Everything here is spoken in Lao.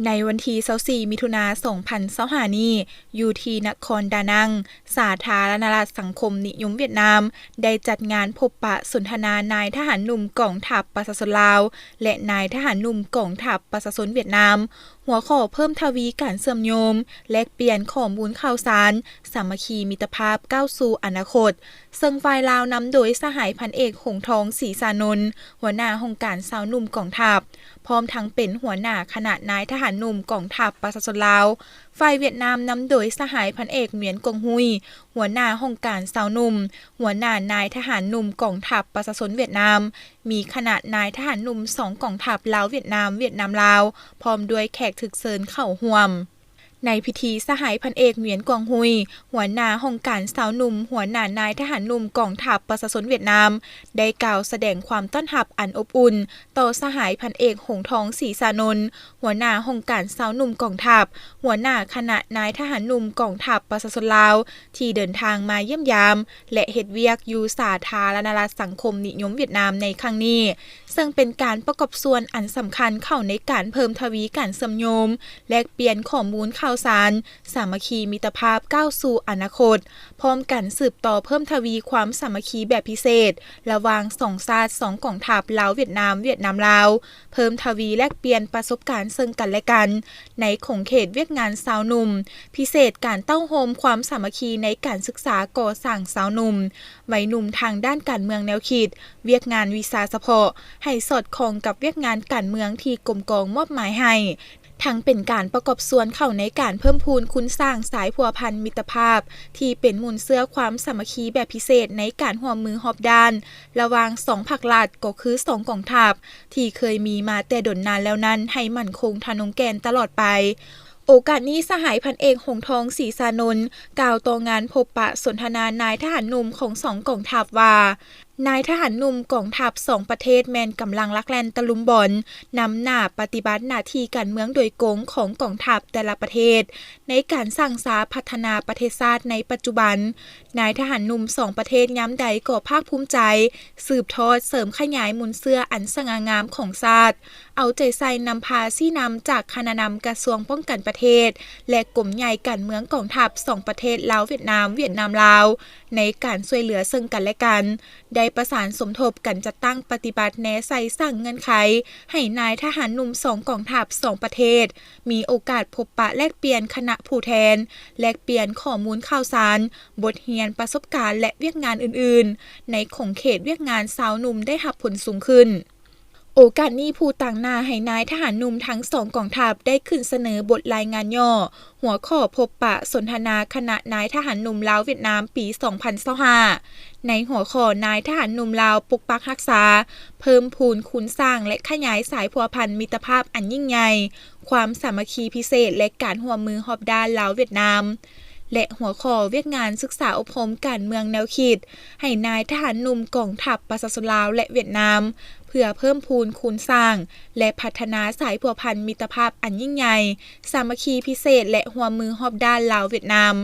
ໃນວັນທີຊາວສີ່ ມິຖຸນາ ສອງພັນຊາວຫ້ານີ້, ຢູ່ທີ່ນະຄອນດານັງ, ສາທາລະນະລັດສັງຄົມນິຍົມຫວຽດນາມ ໄດ້ຈັດງານພົບປະສົນທະນານາຍທະຫານໜຸ່ມກອງທັບປະຊາຊົນລາວ ແລະ ນາຍທະຫານໜຸ່ມກອງທັບປະຊາຊົນຫວຽດນາມ, ຫົວຂໍ້ເພີ່ມທະວີການເຊື່ອມໂຍງ, ແລກປ່ຽນຂໍ້ມູນຂ່າວສານ, ສາມັກຄີມິດຕະພາບກ້າວສູ່ອະນາຄົດ, ເຊິ່ງຝ່າຍລາວນຳໂດຍສະຫາຍພັນເອກ ຫົງທອງ ສີສານົນ, ຫົວໜ້າຫ້ອງການຊາວໜຸ່ມກອງທັບ, ພ້ອມທັງເປັນຫົວໜ້າຄະນະນາຍທະຫານໜຸ່ມກອງທັບປະຊາຊົນລາວ. ຝ່າຍຫວຽດນາມນຳໂດຍສະຫາຍພັນເອກ ໝຽນ ກວາງຮຸຍ, ຫົວໜ້າຫ້ອງການຊາວໜຸ່ມ, ຫົວໜ້ານາຍທະຫານໜຸ່ມກອງທັບປະຊາຊົນຫວຽດນາມ, ມີຄະນະນາຍທະຫານໜຸ່ມສອງກອງທັບ ລາວ-ຫວຽດນາມ, ຫວຽດນາມ-ລາວ, ພ້ອມດ້ວຍແຂກຖືກເຊີນເຂົ້າຮ່ວມ. ໃນພິທີ, ສະຫາຍພັນເອກ ໝຽນ ກວາງຮຸຍ, ຫົວໜ້າຫ້ອງການຊາວໜຸ່ມ, ຫົວໜ້ານາຍທະຫານໜຸ່ມກອງທັບປະຊາຊົນຫວຽດນາມ, ໄດ້ກ່າວສະແດງຄວາມຕ້ອນຮັບອັນອົບອຸ່ນຕໍ່ສະຫາຍພັນເອກ ຫົງທອງ ສີສານົນ, ຫົວໜ້າຫ້ອງການຊາວໜຸ່ມກອງທັບ, ຫົວໜ້າຄະນະນາຍທະຫານໜຸ່ມກອງທັບປະຊາຊົນລາວ ທີ່ເດີນທາງມາຢ້ຽມຢາມ ແລະ ເຮັດວຽກຢູ່ສາທາລະນະລັດສັງຄົມນິຍົມຫວຽດນາມໃນຄັ້ງນີ້, ເຊິ່ງເປັນການປະກອບສ່ວນອັນສຳຄັນເຂົ້າໃນການເພີ່ມທະວີການເຊື່ອມໂຍງ, ແລກປ່ຽນຂໍ້ມູນຂ່າວສານ, ສາມັກຄີມິດຕະພາບກ້າວສູ່ອະນາຄົດ, ພ້ອມກັນສືບຕໍ່ເພີ່ມທະວີຄວາມສາມັກຄີແບບພິເສດ ລະຫວ່າງສອງຊາດ, ສອງກອງທັບ ລາວ-ຫວຽດນາມ, ຫວຽດນາມ-ລາວ, ເພີ່ມທະວີແລກປ່ຽນປະສົບການເຊິ່ງກັນ ແລະ ກັນ ໃນຂົງເຂດວຽກງານຊາວໜຸ່ມ, ພິເສດການເຕົ້າໂຮມຄວາມສາມັກຄີໃນການສຶກສາກໍ່ສ້າງຊາວໜຸ່ມ, ໄວໜຸ່ມທາງດ້ານການເມືອງແນວຄິດ, ວຽກງານວິຊາສະເພາະ ໃຫ້ສອດຄ່ອງກັບວຽກງານການເມືອງທີ່ກົມກອງມອບໝາຍໃຫ້, ທັງເປັນການປະກອບສ່ວນເຂົ້າໃນການເພີ່ມພູນຄູນສ້າງສາຍພົວພັນມິດຕະພາບ ທີ່ເປັນມູນເຊື້ອຄວາມສາມັກຄີແບບພິເສດໃນການຮ່ວມມືຮອບດ້ານ ລະຫວ່າງສອງພັກລັດ, ກໍຄືສອງກອງທັບ ທີ່ເຄີຍມີມາແຕ່ດົນນານແລ້ວນັ້ນ ໃຫ້ໝັ້ນຄົງທະນົງແກ່ນຕະຫຼອດໄປ. ໂອກາດນີ້, ສະຫາຍພັນເອກ ຫົງທອງ ສີສານົນ ກ່າວຕໍ່ງານພົບປະສົນທະນານາຍທະຫານໜຸ່ມຂອງສອງກອງທັບວ່າ, ນາຍທະຫານໜຸ່ມກອງທັບສອງປະເທດແມ່ນກຳລັງລັກແລ່ນຕະລຸມບອນ ນຳໜ້າປະຕິບັດໜ້າທີ່ການເມືອງໂດຍກົງຂອງກອງທັບແຕ່ລະປະເທດ ໃນການສ້າງສາພັດທະນາປະເທດຊາດໃນປັດຈຸບັນ. ນາຍທະຫານໜຸ່ມສອງປະເທດຍາມໃດກໍພາກພູມໃຈ ສືບທອດເສີມຂະຫຍາຍມູນເຊື້ອອັນສະຫງ່າງາມຂອງຊາດ, ເອົາໃຈໃສ່ນຳພາຊີ້ນຳຈາກຄະນະນຳກະຊວງປ້ອງກັນປະເທດ ແລະ ກົມໃຫຍ່ການເມືອງກອງທັບສອງປະເທດ ລາວ-ຫວຽດນາມ, ຫວຽດນາມ-ລາວ ໃນການຊ່ວຍເຫຼືອເຊິ່ງກັນ ແລະ ກັນ, ໄດ້ປະສານສົມທົບກັນຈັດຕັ້ງປະຕິບັດແນໃສ່ສ້າງເງື່ອນໄຂ ໃຫ້ນາຍທະຫານໜຸ່ມສອງກອງທັບສອງປະເທດ ມີໂອກາດພົບປະແລກປ່ຽນຄະນະຜູ້ແທນ, ແລກປ່ຽນຂໍ້ມູນຂ່າວສານ, ບົດຮຽນ, ປະສົບການ ແລະ ວຽກງານອື່ນໆ ໃນຂົງເຂດວຽກງານຊາວໜຸ່ມໄດ້ຮັບຜົນສູງຂຶ້ນ. ໂອກາດນີ້, ຜູ້ຕາງໜ້າໃຫ້ນາຍທະຫານໜຸ່ມທັງສອງກອງທັບໄດ້ຂຶ້ນສະເໜີບົດລາຍງານຫຍໍ້ ຫົວຂໍ້ພົບປະສົນທະນາຄະນະນາຍທະຫານໜຸ່ມລາວ-ຫວຽດນາມ ປີສອງພັນຊາວຫ້າ ໃນຫົວຂໍ້ ນາຍທະຫານໜຸ່ມລາວປົກປັກຮັກສາ, ເພີ່ມພູນຄູນສ້າງ ແລະ ຂະຫຍາຍສາຍພົວພັນມິດຕະພາບອັນຍິ່ງໃຫຍ່, ຄວາມສາມັກຄີພິເສດ ແລະ ການຮ່ວມມືຮອບດ້ານລາວ-ຫວຽດນາມ ແລະ ຫົວຂໍ້ວຽກງານສຶກສາອົບຮົມການເມືອງແນວຄິດ ໃຫ້ນາຍທະຫານໜຸ່ມກອງທັບປະຊາຊົນລາວ ແລະ ຫວຽດນາມ ເພື່ອເພີ່ມພູນຄູນສ້າງ ແລະ ພັດທະນາສາຍພົວພັນມິດຕະພາບອັນຍິ່ງໃຫຍ່, ສາມັກຄີພິເສດ ແລະ ຮ່ວມມືຮອບດ້ານລາວ-ຫວຽດນາມ.